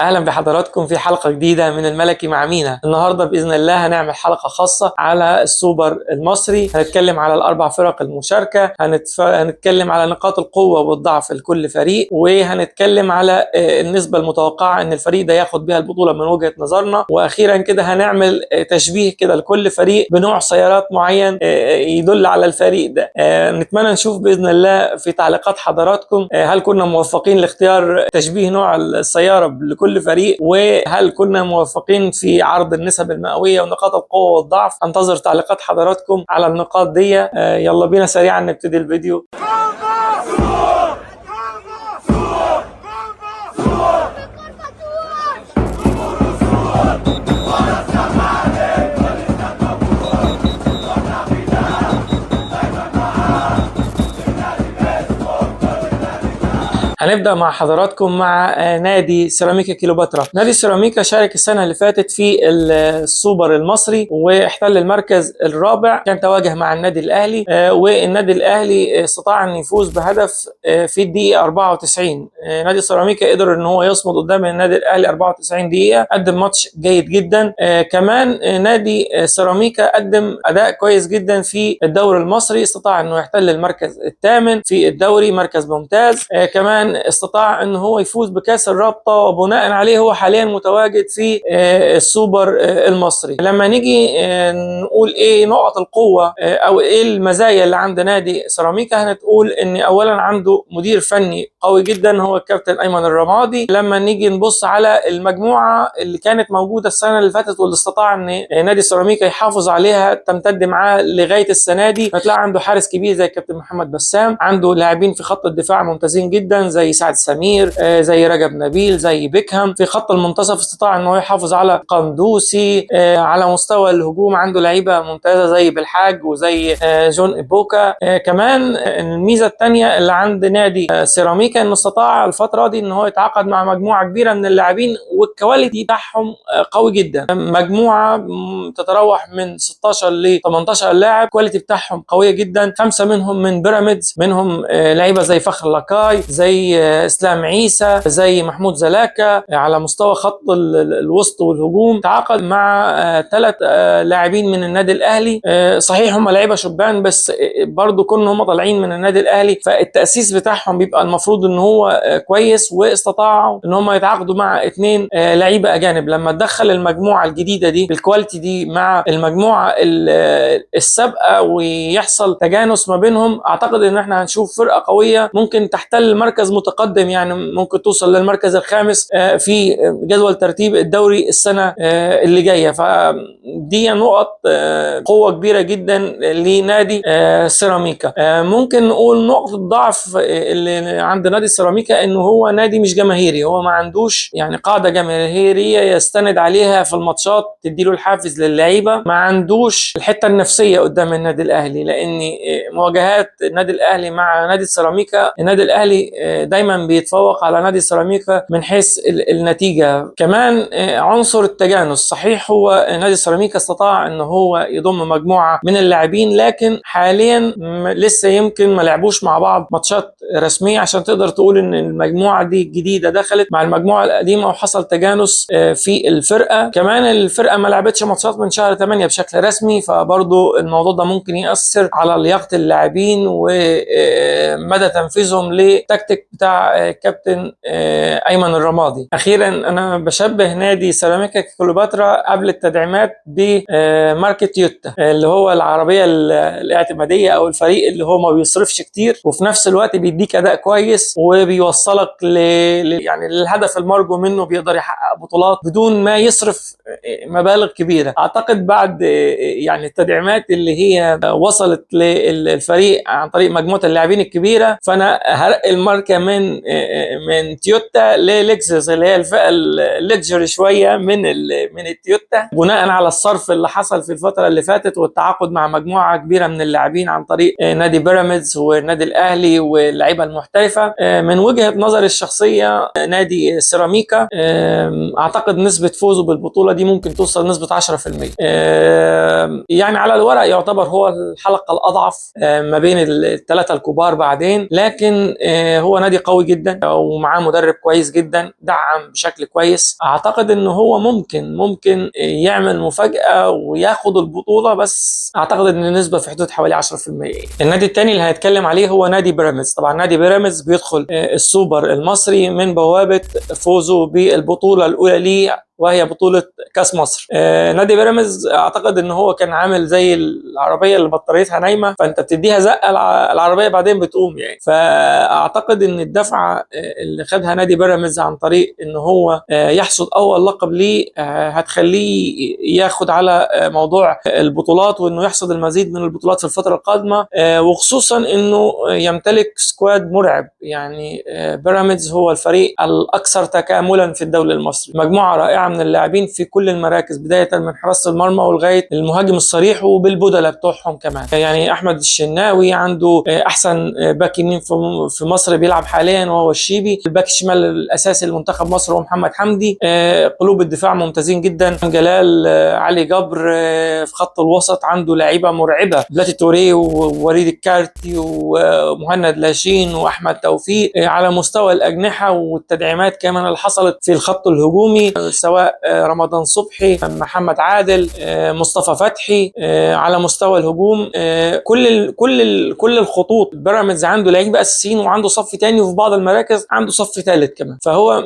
اهلا بحضراتكم في حلقة جديدة من الملكي مع مينا. النهارده باذن الله هنعمل حلقة خاصة على السوبر المصري، هنتكلم على الاربع فرق المشاركة، هنتكلم على نقاط القوة والضعف لكل فريق، وهنتكلم على النسبة المتوقعة ان الفريق ده ياخد بيها البطولة من وجهه نظرنا، واخيرا كده هنعمل تشبيه كده لكل فريق بنوع سيارات معين يدل على الفريق ده. نتمنى نشوف باذن الله في تعليقات حضراتكم هل كنا موفقين لاختيار تشبيه نوع السيارة لكل فريق، وهل كنا موفقين في عرض النسب المئويه ونقاط القوة والضعف. انتظر تعليقات حضراتكم على النقاط دي. يلا بينا سريعا نبتدي الفيديو. هنبدأ مع حضراتكم مع نادي سيراميكا كيلوباترا. نادي سيراميكا شارك السنة اللي فاتت في السوبر المصري واحتل المركز الرابع، كان تواجه مع النادي الأهلي، والنادي الأهلي استطاع أن يفوز بهدف في الدقيقة 94. نادي سيراميكا قدر أن هو يصمد قدام النادي الأهلي 94 دقيقة، قدم ماتش جيد جدا. كمان نادي سيراميكا قدم أداء كويس جدا في الدوري المصري، استطاع أنه يحتل المركز الثامن في الدوري، مركز ممتاز. كمان استطاع ان هو يفوز بكاس الرابطة، وبناء عليه هو حاليا متواجد في السوبر المصري. لما نيجي نقول ايه نقط القوة او ايه المزايا اللي عند نادي سيراميكا، هنقول ان اولا عنده مدير فني قوي جدا هو الكابتن ايمن الرمادي. لما نيجي نبص على المجموعة اللي كانت موجودة السنة اللي فاتت واللي استطاع ان نادي سيراميكا يحافظ عليها تمتد معاه لغاية السنة دي، هتلاقي عنده حارس كبير زي الكابتن محمد بسام، عنده لاعبين في خط الدفاع ممتازين جدا زي سعد سمير، زي رجب نبيل، زي بيكهام. في خط المنتصف استطاع انه يحافظ على قندوسي. على مستوى الهجوم عنده لعيبة ممتازة زي بالحاج وزي جون إيبوكا. كمان الميزة الثانية اللي عند نادي سيراميكا انه استطاع الفترة دي ان هو يتعاقد مع مجموعة كبيرة من اللاعبين وال quality بتاعهم قوي جدا، مجموعة تتراوح من 16 ل 18 لاعب، ال quality بتاعهم قوية جدا، 5 منهم من بيراميدز، منهم لعيبة زي فخر لاكاي، زي اسلام عيسى، زي محمود زلاكا. على مستوى خط الوسط والهجوم تعاقد مع 3 لاعبين من النادي الاهلي، صحيح هم لعيبة شبان بس برضو كنا هم طالعين من النادي الاهلي، فالتاسيس بتاعهم بيبقى المفروض ان هو كويس، واستطاعوا ان هم يتعاقدوا مع 2 لعيبة اجانب. لما تدخل المجموعة الجديدة دي بال quality دي مع المجموعة السابقة ويحصل تجانس ما بينهم، اعتقد ان احنا هنشوف فرقه قوية ممكن تحتل مركز متقدم، يعني ممكن توصل للمركز الخامس في جدول ترتيب الدوري السنة اللي جاية. فدي نقط قوة كبيرة جدا لنادي سيراميكا. ممكن نقول نقطة ضعف اللي عند نادي سيراميكا انه هو نادي مش جماهيري، هو ما عندوش يعني قاعدة جماهيرية يستند عليها في الماتشات تديله الحافز للعيبة، ما عندوش الحتة النفسية قدام النادي الاهلي، لان مواجهات النادي الاهلي مع نادي سيراميكا النادي الاهلي دايما بيتفوق على نادي سيراميكا من حيث النتيجة. كمان عنصر التجانس، صحيح هو نادي سيراميكا استطاع ان هو يضم مجموعة من اللاعبين، لكن حاليا لسه يمكن ما لعبوش مع بعض ماتشات رسمية عشان تقدر تقول ان المجموعة دي الجديدة دخلت مع المجموعة القديمة وحصل تجانس في الفرقة. كمان الفرقة ما لعبتش ماتشات من شهر 8 بشكل رسمي، فبرضو الموضوع ده ممكن يأثر على لياقه اللاعبين ومدى تنفيذهم لتكتيك بتاع كابتن ايمن الرمادي. اخيرا انا بشبه نادي سيراميكا كليوباترا قبل التدعيمات بماركه تويوتا، اللي هو العربية الاعتماديه او الفريق اللي هو ما بيصرفش كتير وفي نفس الوقت بيديك اداء كويس وبيوصلك يعني للهدف المرجو منه، بيقدر يحقق بطولات بدون ما يصرف مبالغ كبيرة. اعتقد بعد يعني التدعيمات اللي هي وصلت للفريق عن طريق مجموعة اللاعبين الكبيرة، فانا هرقي الماركة من تويوتا للكزس اللي هي الفئة ال luxury شوية من التويوتا، بناء على الصرف اللي حصل في الفترة اللي فاتت والتعاقد مع مجموعة كبيرة من اللاعبين عن طريق نادي بيراميدز والنادي الاهلي واللعيبة المحترفه. من وجهه نظري الشخصية نادي سيراميكا اعتقد نسبه فوزه بالبطولة دي ممكن توصل نسبه 10%. يعني على الورق يعتبر هو الحلقة الاضعف ما بين الثلاثة الكبار بعدين، لكن هو نادي قوي جدا ومعاه مدرب كويس جدا، دعم بشكل كويس. اعتقد ان هو ممكن يعمل مفاجاة وياخد البطولة، بس اعتقد ان النسبة في حدود حوالي 10%. النادي الثاني اللي هنتكلم عليه هو نادي بيراميدز. طبعا نادي بيراميدز بيدخل السوبر المصري من بوابه فوزه بالبطولة الاولى ليه، وهي بطولة كاس مصر. نادي بيراميدز اعتقد ان هو كان عامل زي العربية اللي بطاريتها نايمة، فانت بتديها زقة العربية بعدين بتقوم يعني. فاعتقد ان الدفعة اللي خدها نادي بيراميدز عن طريق ان هو يحصد اول لقب ليه هتخليه ياخد على موضوع البطولات، وانه يحصد المزيد من البطولات في الفترة القادمة، وخصوصا انه يمتلك squad مرعب. يعني بيراميدز هو الفريق الاكثر تكاملا في الدوري المصري، مجموعة رائعة من اللاعبين في كل المراكز، بداية من حراسة المرمى ولغاية المهاجم الصريح وبالبدلة بتوعهم كمان. يعني أحمد الشناوي عنده أحسن باك يمين في مصر بيلعب حاليا وهو الشيبي، الباك الشمال الأساسي لمنتخب مصر هو محمد حمدي، قلوب الدفاع ممتازين جدا، جلال، علي جبر، في خط الوسط عنده لعيبة مرعبة، بلاتي توريه ووليد الكارتي ومهند لاشين وأحمد توفيق. على مستوى الأجنحة والتدعيمات كمان اللي حصلت في الخط الهجومي، سواء رمضان صبحي، محمد عادل، مصطفى فتحي. على مستوى الهجوم كل ال كل ال كل الخطوط بيراميدز عنده لعيبة اساسيين، وعنده صف تاني، وفي بعض المراكز عنده صف ثالث كمان. فهو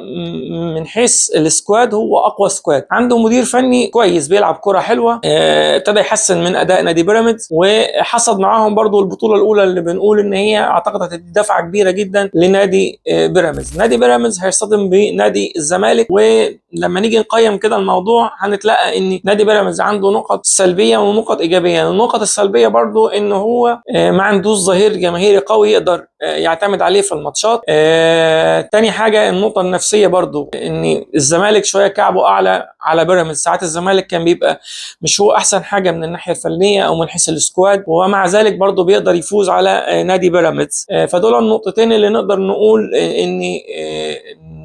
من حيث ال squad هو اقوى squad. عنده مدير فني كويس بيلعب كره حلوة، ابتدى يحسن من اداء نادي بيراميدز، وحصد معاهم برضو البطولة الاولى اللي بنقول ان هي اعتقد هتدي دفعه كبيرة جدا لنادي بيراميدز. نادي بيراميدز هيصطدم بنادي الزمالك، ولما نيجي نقيم كده الموضوع هنتلاقى ان نادي بيراميدز عنده نقط سلبية ونقط ايجابية. النقط السلبية برضو ان هو ما عندوش ظهير جماهيري قوي يقدر يعتمد عليه في الماتشات. تاني حاجة النقطة النفسية برضو، ان الزمالك شوية كعبه اعلى على بيراميدز. ساعات الزمالك كان بيبقى مش هو احسن حاجة من الناحية الفنية او من حيث ال squad، ومع ذلك برضو بيقدر يفوز على نادي بيراميدز. فدول النقطتين اللي نقدر نقول ان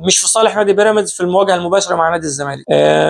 مش في صالح نادي بيراميدز في المواجهة المباشرة مع نادي الزمالك.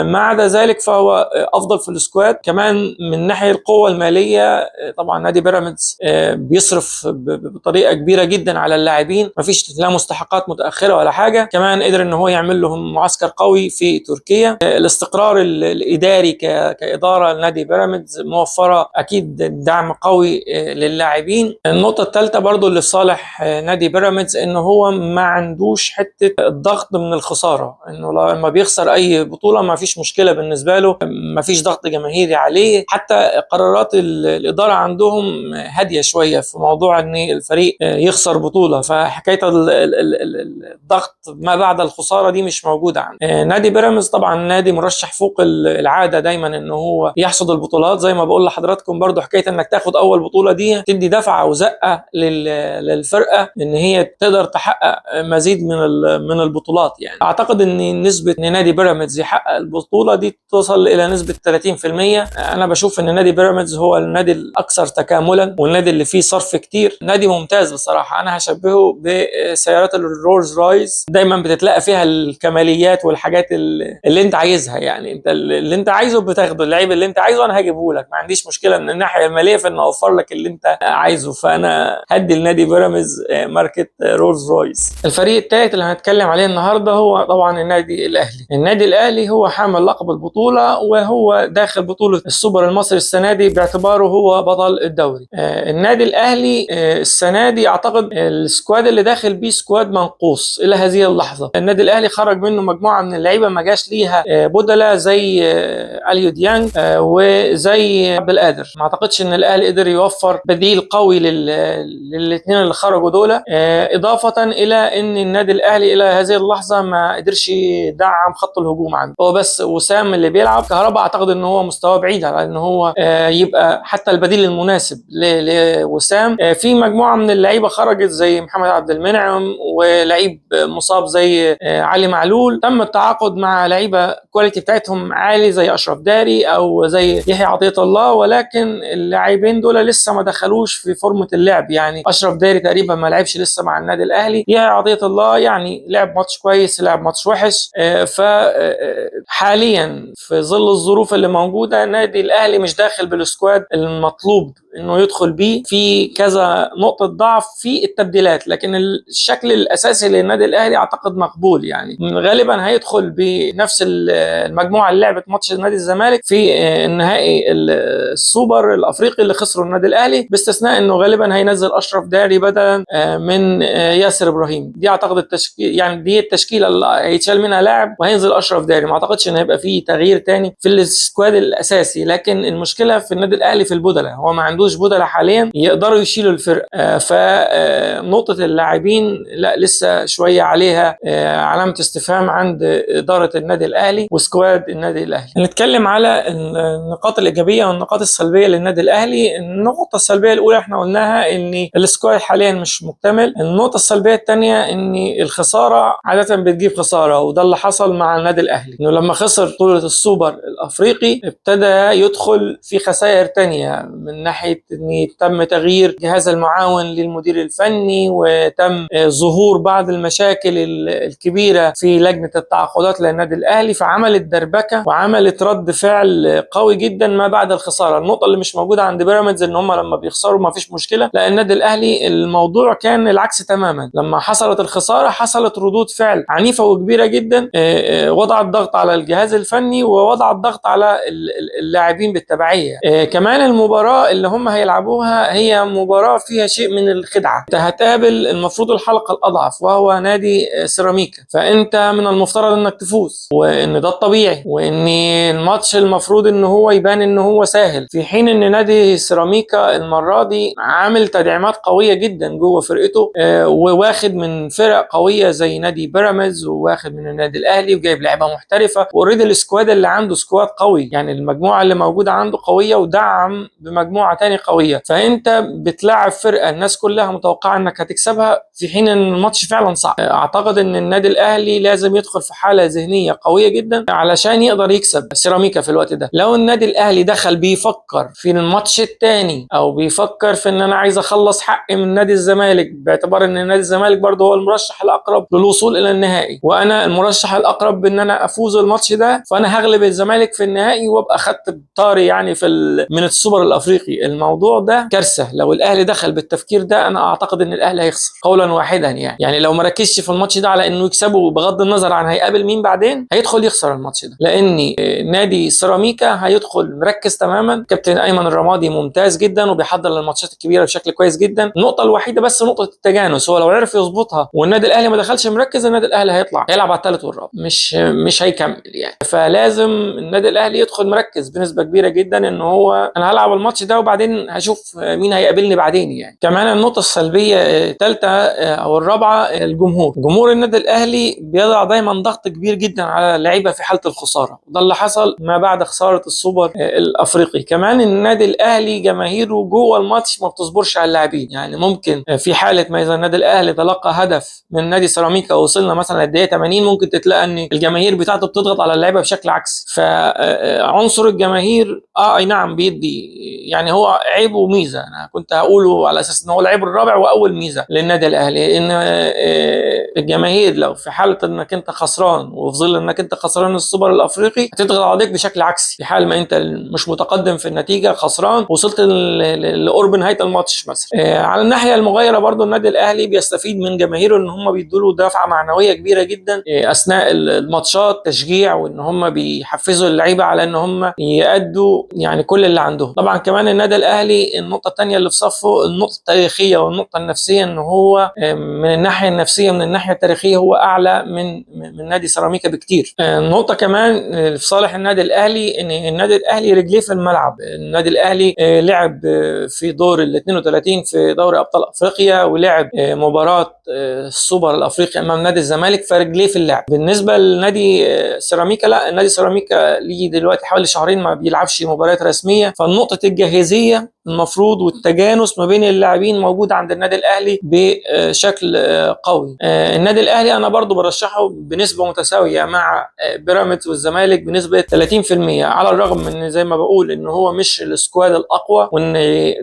ما عدا ذلك فهو افضل في ال squad. كمان من ناحية القوة المالية، طبعا نادي بيراميدز بيصرف بطريقة كبيرة جدا على اللاعبين، مفيش لا مستحقات متاخرة ولا حاجة. كمان قدر ان هو يعمل لهم معسكر قوي في تركيا. الاستقرار الاداري كادارة لنادي بيراميدز موفره اكيد دعم قوي للاعبين. النقطة الثالثة برضو اللي في صالح نادي بيراميدز ان هو ما عندوش حتة الضغط من الخسارة، انه لما بيخسر اي بطوله ما فيش مشكلة بالنسبة له، ما فيش ضغط جماهيري عليه. حتى قرارات الادارة عندهم هادية شوية في موضوع ان الفريق يخسر بطوله، فحكايه الضغط ما بعد الخسارة دي مش موجودة عنده. نادي بيراميدز طبعا نادي مرشح فوق العادة دايما ان هو يحصد البطولات. زي ما بقول لحضراتكم برضو حكاية انك تاخد اول بطوله دي تدي دفعه وزقه للفرقة ان هي تقدر تحقق مزيد من البطولات. يعني اعتقد ان نسبه ان نادي بيراميدز يحقق البطولة دي توصل الى نسبه 30%. انا بشوف ان نادي بيراميدز هو النادي الاكثر تكاملا والنادي اللي فيه صرف كتير، نادي ممتاز بصراحة. انا هشبهه بسيارات الرولز رويس، دايما بتتلاقى فيها الكماليات والحاجات اللي انت عايزها. يعني انت اللي انت عايزه بتاخده، اللعيب اللي انت عايزه انا هجيبه لك، ما عنديش مشكلة من الناحية المالية في ان اوفر لك اللي انت عايزه. فانا هدي لنادي بيراميدز ماركة رولز رويس. الفريق الثالث اللي هنتكلم عليه النهارده هو طبعا النادي الاهلي. النادي الاهلي هو حامل لقب البطولة، وهو داخل بطوله السوبر المصري السنة دي باعتباره هو بطل الدوري. النادي الاهلي السنة دي اعتقد ال squad اللي داخل بيه squad منقوص الى هذه اللحظة. النادي الاهلي خرج منه مجموعة من اللعيبة ما جاش ليها بدله زي اليو ديانج وزي عبد القادر. ما اعتقدش ان الاهلي قدر يوفر بديل قوي للاثنين اللي خرجوا دول، اضافه الى ان النادي الاهلي الى هذه اللحظة ما قدرش يدعم خط الهجوم عنده. هو بس وسام اللي بيلعب. كهربا اعتقد ان هو مستواه بعيد على ان هو يبقى حتى البديل المناسب لوسام. في مجموعة من اللعيبة خرجوا خرجت زي محمد عبد المنعم، ولعيب مصاب زي علي معلول. تم التعاقد مع لعيبة quality بتاعتهم عالي زي اشرف داري او زي يحيى عطية الله، ولكن اللاعبين دول لسه ما دخلوش في فورمه اللعب. يعني اشرف داري تقريبا ما لعبش لسه مع النادي الاهلي، يحيى عطية الله يعني لعب ماتش كويس، لعب ماتش وحش. فحاليا في ظل الظروف اللي موجودة النادي الاهلي مش داخل بال squad المطلوب انه يدخل بيه، في كذا نقطة ضعف في التبديلات، لكن الشكل الاساسي للنادي الاهلي اعتقد مقبول. يعني غالبا هيدخل بنفس المجموعة اللي لعبت ماتش نادي الزمالك في النهائي السوبر الافريقي اللي خسره النادي الاهلي، باستثناء انه غالبا هينزل اشرف داري بدلا من ياسر ابراهيم. دي اعتقد التشكيل، يعني دي التشكيلة اللي هيتشال منها لاعب وهينزل اشرف داري. ما اعتقدش ان هيبقى فيه تغيير تاني في ال squad الاساسي. لكن المشكلة في النادي الاهلي في البدلاء، هو ما عندوش بدلاء حاليا يقدروا يشيلوا الفرقة. فنقطه اللاعبين لا لسه شوية عليها علامة استفهام عند ادارة النادي الاهلي و squad النادي الاهلي. نتكلم على النقاط الايجابية والنقاط السلبية للنادي الاهلي. النقطة السلبية الاولى احنا قلناها ان ال squad حاليا مش مكتمل. النقطة السلبية الثانية ان الخسارة عادة بتجيب خسارة، وده اللي حصل مع النادي الاهلي، انه لما خسر بطوله السوبر الافريقي ابتدى يدخل في خسائر ثانية، من ناحية ان تم تغيير جهاز المعاون للمدير الفني، وتم ظهور بعض المشاكل الكبيرة في لجنة التعاقدات للنادي الاهلي، فعملت دربكه وعملت رد فعل قوي جدا ما بعد الخسارة. النقطة اللي مش موجودة عند بيراميدز ان هم لما بيخسروا ما فيش مشكلة، لا النادي الاهلي الموضوع كان العكس تماما. لما حصلت الخسارة حصلت ردود فعل عنيفة وكبيره جدا، وضعت ضغط على الجهاز الفني ووضعت ضغط على اللاعبين بالتبعيه. كمان المباراة اللي هم هيلعبوها هي مباراة فيها شيء من الخدعه. انت هتقابل المفروض الحلقة الاضعف وهو نادي سيراميكا، فانت من المفترض انك تفوز، وان ده الطبيعي، وان الماتش المفروض ان هو يبان ان هو سهل، في حين ان نادي سيراميكا المرة دي عامل تدعيمات قوية جدا جوه فرقته، وواخد من فرق قوية زي نادي بيراميدز، وواخد من النادي الاهلي، وجايب لعيبة محترفه، و already ال squad اللي عنده squad قوي، يعني المجموعة اللي موجودة عنده قوية ودعم بمجموعه تاني قوية. فانت بتلعب فرقه الناس كلها متوقعه انك هتكسبها، في حين ان الماتش فعلا صعب. اعتقد ان النادي الاهلي لازم يدخل في حاله ذهنية قوية جدا علشان يقدر يكسب سيراميكا في الوقت ده. لو النادي الاهلي دخل بيفكر في الماتش الثاني، او بيفكر في ان انا عايز اخلص حقي من نادي الزمالك، باعتبار ان نادي الزمالك برضه هو المرشح الاقرب للوصول الى النهائي، وانا المرشح الاقرب بان انا افوز الماتش ده، فانا هغلب الزمالك في النهائي وابقى خدت بطاري يعني في من السوبر الافريقي. الموضوع ده كارثة. لو الاهلي دخل بالتفكير ده انا اعتقد ان الاهلي هيخسر قولا واحدا. يعني لو ما ركزش في الماتش ده على انه يكسبه بغض النظر عن هيقابل مين بعدين، هيدخل يخسر الماتش ده، لان نادي سيراميكا هيدخل مركز تماما. كابتن ايمن الرمادي ممتاز جدا وبيحضر للماتشات الكبيرة بشكل كويس جدا. النقطة الوحيدة بس نقطة التجانس، هو لو عرف يظبطها والنادي الاهلي ما دخلش مركز، النادي الاهلي هيطلع هيلعب على الثالث والرابع، مش هيكمل يعني. فلازم النادي الاهلي يدخل مركز بنسبة كبيرة جدا ان هو انا هلعب الماتش ده وبعدين هشوف مين هيقابلني بعدين يعني. كمان النقطة السلبية الثالثة او الرابعة، الجمهور. جمهور النادي الاهلي بيضع دايما ضغط كبير جدا على اللعيبة في حاله الخسارة، وده اللي حصل ما بعد خسارة السوبر الافريقي. كمان النادي الاهلي جماهيره جوه الماتش ما بتصبرش على اللاعبين، يعني ممكن في حاله ما اذا النادي الاهلي تلقى هدف من نادي سيراميكا ووصلنا مثلا للدقيقه 80، ممكن تتلاقى ان الجماهير بتاعته بتضغط على اللعيبة بشكل عكسي. فعنصر الجماهير اي نعم بيدي، يعني هو عيب وميزه، انا كنت هقوله على اساس ان هو العيب الرابع واول ميزة للنادي الاهلي، ان الجماهير لو في حاله انك انت خسران وفي ظل انك انت خسران السوبر الافريقي هتضغط عليك بشكل عكسي. في حال ما انت مش متقدم في النتيجة، خسران، وصلت لقرب نهاية الماتش مثلا. على الناحية المغايرة برضو النادي الاهلي بيستفيد من جماهيره ان هم بيدوا له دفعه معنوية كبيرة جدا اثناء الماتشات، تشجيع، وان هم بيحفزوا اللعيبة على ان هم يأدوا يعني كل اللي عندهم. طبعا كمان النادي الاهلي النقطة الثانية اللي في صفة النقطة التاريخية والنقطة النفسية، ان هو من الناحية النفسية من الناحية التاريخية هو اعلى من نادي سيراميكا بكتير. النقطة كمان في صالح النادي الاهلي ان النادي الاهلي رجليه في الملعب. النادي الاهلي لعب في دور ال 32 في دوري ابطال افريقيا، ولعب مباراة السوبر الافريقي امام نادي الزمالك، فرجليه في اللعب. بالنسبة لنادي سيراميكا لا، النادي سيراميكا ليه دلوقتي حوالي شهرين ما بيلعبش مباريات رسمية، فالنقطه الجاهزيه المفروض والتجانس ما بين اللاعبين موجود عند النادي الاهلي بشكل قوي. النادي الاهلي انا برضو برشحه بنسبة متساوية مع بيراميدز والزمالك بنسبة 30%، على الرغم من زي ما بقول ان هو مش ال squad الاقوى، وان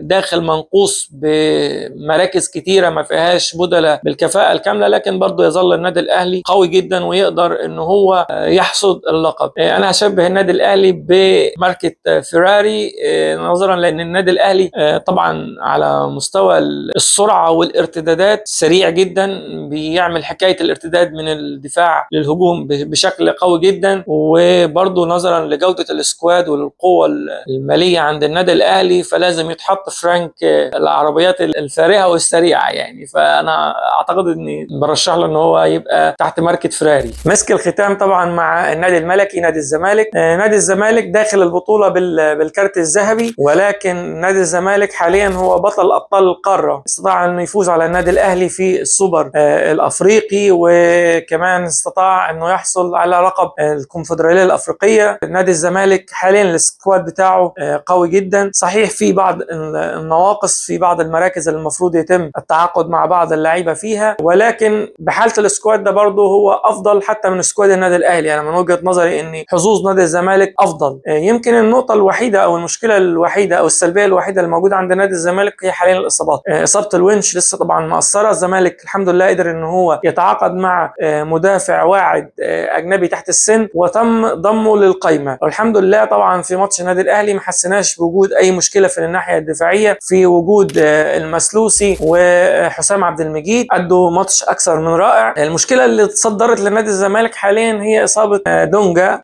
داخل منقوص بمراكز كتيرة ما فيهاش بدلة بالكفاءه الكاملة، لكن برضو يظل النادي الاهلي قوي جدا ويقدر ان هو يحصد اللقب. انا هشبه النادي الاهلي بماركه فيراري، نظرا لان النادي الاهلي طبعا على مستوى السرعة والارتدادات سريع جدا، بيعمل حكاية الارتداد من الدفاع للهجوم بشكل قوي جدا، وبرضه نظرا لجوده ال squad والقوه المالية عند النادي الاهلي فلازم يتحط في rank العربيات الفارهه والسريعه يعني. فانا اعتقد اني برشح له ان هو يبقى تحت ماركة فيراري. مسك الختام طبعا مع النادي الملكي نادي الزمالك. نادي الزمالك داخل البطولة بالكارت الذهبي، ولكن نادي الزمالك حاليا هو بطل ابطال القارة، استطاع انه يفوز على النادي الاهلي في السوبر الافريقي، وكمان استطاع انه يحصل على لقب الكونفدراليه الافريقية. نادي الزمالك حاليا ال squad بتاعه قوي جدا، صحيح في بعض النواقص في بعض المراكز اللي المفروض يتم التعاقد مع بعض اللعيبة فيها، ولكن بحاله ال squad ده برضه هو افضل حتى من squad النادي الاهلي. انا يعني من وجهه نظري ان حظوظ نادي الزمالك افضل. يمكن النقطة الوحيدة او المشكلة الوحيدة او السلبية الوحيدة الموجودة عند نادي الزمالك هي حاليا الاصابات. اصابه الونش لسه طبعا مقصرة. الزمالك الحمد لله قدر ان هو يتعاقد مع مدافع واعد اجنبي تحت السن وتم ضمه للقائمه، والحمد لله طبعا في ماتش النادي الاهلي ما حسيناش بوجود اي مشكلة في الناحية الدفاعية في وجود المسلوسي وحسام عبد المجيد، ادوا ماتش اكثر من رائع. المشكلة اللي اتصدرت لنادي الزمالك حاليا هي اصابه دونجا،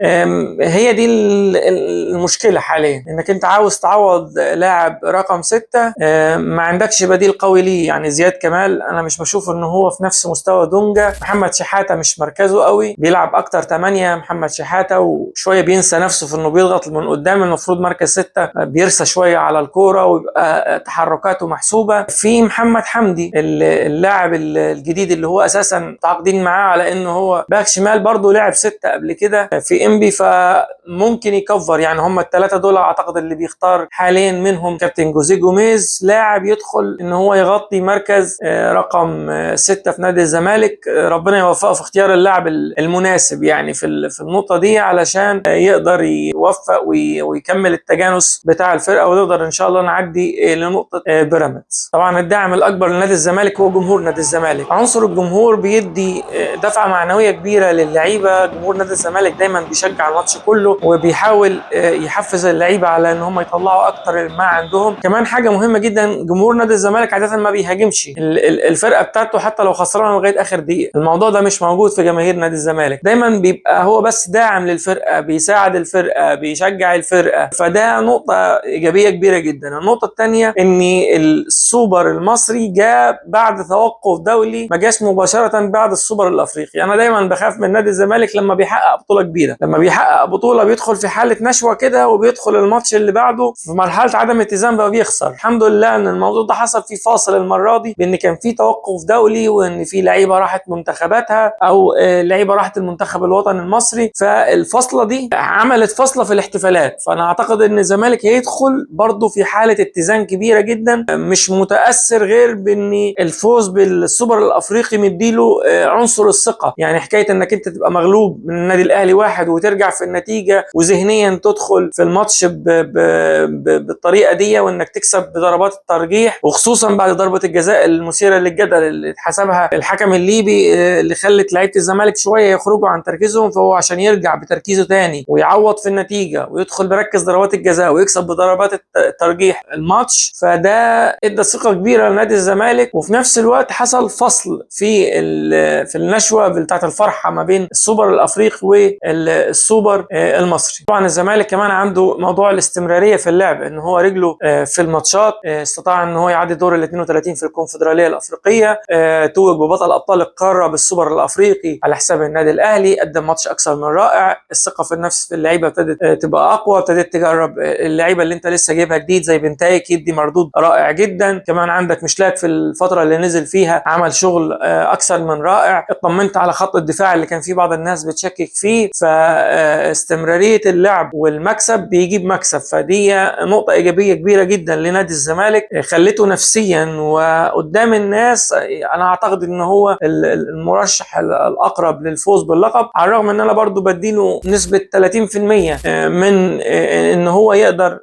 هي دي المشكلة حاليا، انك انت عاوز تعوض لاعب رقم 6 ما عندكش بديل قوي ليه. يعني زياد كمال انا مش بشوف ان هو في نفس مستوى دونجا، محمد شحاته مش مركزه قوي، بيلعب اكتر 8 محمد شحاته، وشوية بينسى نفسه في انه بيضغط من قدام، المفروض مركز 6 بيرسى شوية على الكورة ويبقى تحركاته محسوبة. في محمد حمدي اللاعب الجديد اللي هو اساسا متعاقدين معاه على انه هو باك شمال، برضه لعب 6 قبل كده في انبي، فممكن يكفر. يعني هم الثلاثة دول اعتقد اللي بيختار حاليا منهم كابتن جوزيه جوميز لاعب يدخل ان هو يغطي مركز رقم 6 في نادي الزمالك. ربنا يوفقه في اختيار اللاعب المناسب يعني في النقطة دي علشان يقدر يوفق ويكمل التجانس بتاع الفرقة، ونقدر ان شاء الله نعدي لنقطة بيراميدز. طبعا الداعم الاكبر لنادي الزمالك هو جمهور نادي الزمالك. عنصر الجمهور بيدي دفعه معنوية كبيرة للعيبة. جمهور نادي الزمالك دايما بيشجع الماتش كله وبيحاول يحفز اللعيبة على ان هم يطلعوا اكتر ما عندهم. كمان حاجة مهمة جدا، جمهور نادي الزمالك عادة ما بيهاجمش الفرقة بتاعته حتى لو خسرانة لغاية اخر دقيقة. الموضوع ده مش موجود في جماهير نادي الزمالك، دايما بيبقى هو بس داعم للفرقة، بيساعد الفرقة، بيشجع الفرقة، فده نقطة ايجابية كبيرة جدا. النقطة الثانية ان السوبر المصري جاء بعد توقف دولي، ما جاش مباشرة بعد السوبر الافريقي. انا دايما بخاف من نادي الزمالك لما بيحقق بطوله كبيرة، لما بيحقق بطوله بيدخل في حاله نشوه كده وبيدخل الماتش اللي بعده في مرحلة عدم اتزان بقى بيخسر. الحمد لله ان الموضوع ده حصل في فاصل المرة دي، بان كان في توقف دولي وان في لعيبة راحت منتخباتها او لعيبة راحت المنتخب الوطني المصري، فالفاصله دي عملت فاصلة في الاحتفالات. فانا اعتقد ان الزمالك هيدخل برضه في حاله اتزان كبيرة جدا، مش متاثر غير بان الفوز بالسوبر الافريقي مديله عنصر الثقة. يعني حكاية انك انت تبقى مغلوب من النادي الاهلي 1 وترجع في النتيجة وذهنيا تدخل في الماتش بالطريقة دي، وانك تكسب بضربات الترجيح، وخصوصا بعد ضربه الجزاء المثيرة للجدل اللي اتحسبها الحكم الليبي اللي خلت لعيبة الزمالك شوية يخرجوا عن تركيزهم، فهو عشان يرجع بتركيزه تاني ويعوض في النتيجة ويدخل بركز ضربات الجزاء ويكسب بضربات الترجيح الماتش، فده ادى ثقة كبيرة لنادي الزمالك. وفي نفس الوقت حصل فصل في النشوة بتاعت الفرحة ما بين السوبر الافريقي والسوبر المصري. طبعا الزمالك كمان عنده موضوع الاستمرارية في اللعب، ان هو رجله في الماتشات، استطاع ان هو يعدي دور ال 32 في الكونفدراليه الافريقية، توج ببطل ابطال القارة بالسوبر الافريقي على حساب النادي الاهلي، قدم ماتش اكثر من رائع. الثقة في النفس في اللعيبة ابتدت تبقى اقوى، ابتدت تجرب اللعيبة اللي انت لسه جايبها جديد زي بنتايك يدي مردود رائع جدا. كمان عندك مشلاك في الفترة اللي نزل فيها عمل شغل اكثر من رائع. اطمنت على خط الدفاع اللي كان فيه بعض الناس بتشكك فيه، فاستمراريه استمرارية اللعب والمكسب بيجيب مكسب، فدي نقطة ايجابية كبيرة جدا لنادي الزمالك، خلته نفسيا وقدام الناس انا اعتقد ان هو المرشح الاقرب للفوز باللقب، على الرغم ان انا برضو بديله نسبه 30% من ان هو يقدر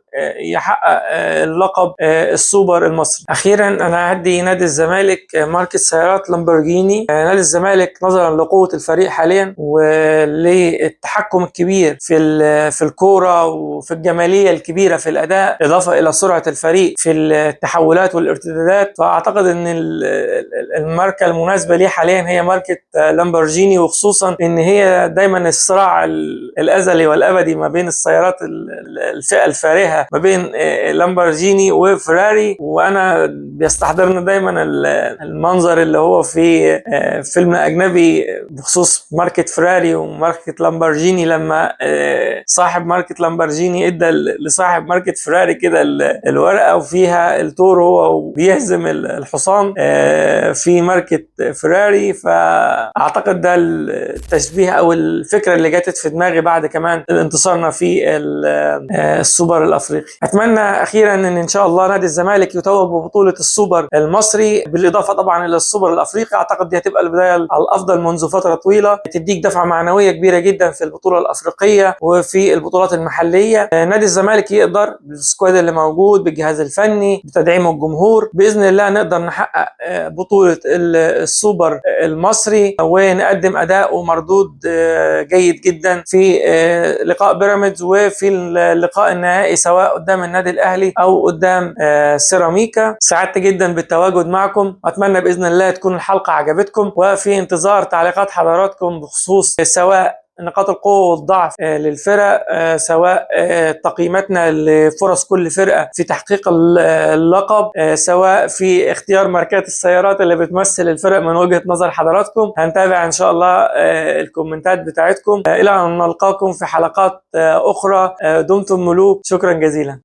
يحقق اللقب السوبر المصري. اخيرا انا هدي نادي الزمالك ماركة سيارات لامبورجيني. نادي الزمالك نظرا لقوه الفريق حاليا وللتحكم الكبير في الكورة وفي الجمالية الكبيرة في الاداء، اضافه الى سرعة الفريق في التحولات والارتدادات، فاعتقد ان الماركة المناسبة ليه حاليا هي ماركة لامبورجيني، وخصوصا ان هي دايما الصراع الازلي والابدي ما بين السيارات الفئة الفارهه ما بين لامبورجيني وفراري. وانا بيستحضرنا دايما المنظر اللي هو في فيلم اجنبي بخصوص ماركة فراري وماركه لامبورجيني، لما صاحب ماركة لامبورجيني ادى لصاحب ماركة فراري كده الورقة وفيها التور هو بيهزم الحصان في ماركة فراري. فاعتقد ده التشبيه او الفكرة اللي جاتت في دماغي بعد كمان انتصارنا في السوبر الافريقي. اتمنى اخيرا ان شاء الله نادي الزمالك يتوج ببطولة السوبر المصري، بالاضافة طبعا الى السوبر الافريقي. اعتقد دي هتبقى البداية الافضل منذ فترة طويلة، تديك دفعه معنوية كبيرة جدا في البطولة الافريقية وفي البطولات المحلية. نادي الزمالك يقدر بال squad اللي موجود، بالجهاز الفني، بتدعيم الجمهور، باذن الله نقدر نحقق بطوله السوبر المصري ونقدم اداء ومردود جيد جدا في لقاء بيراميدز وفي اللقاء النهائي سواء قدام النادي الاهلي او قدام سيراميكا. سعدت جدا بالتواجد معكم، اتمنى باذن الله تكون الحلقة عجبتكم، وفي انتظار تعليقات حضراتكم بخصوص سواء نقاط القوة والضعف للفرق، سواء تقييماتنا لفرص كل فرقة في تحقيق اللقب، سواء في اختيار ماركات السيارات اللي بتمثل الفرق من وجهة نظر حضراتكم. هنتابع إن شاء الله الكومنتات بتاعتكم. إلى أن نلقاكم في حلقات أخرى، دمتم ملوك. شكرا جزيلا.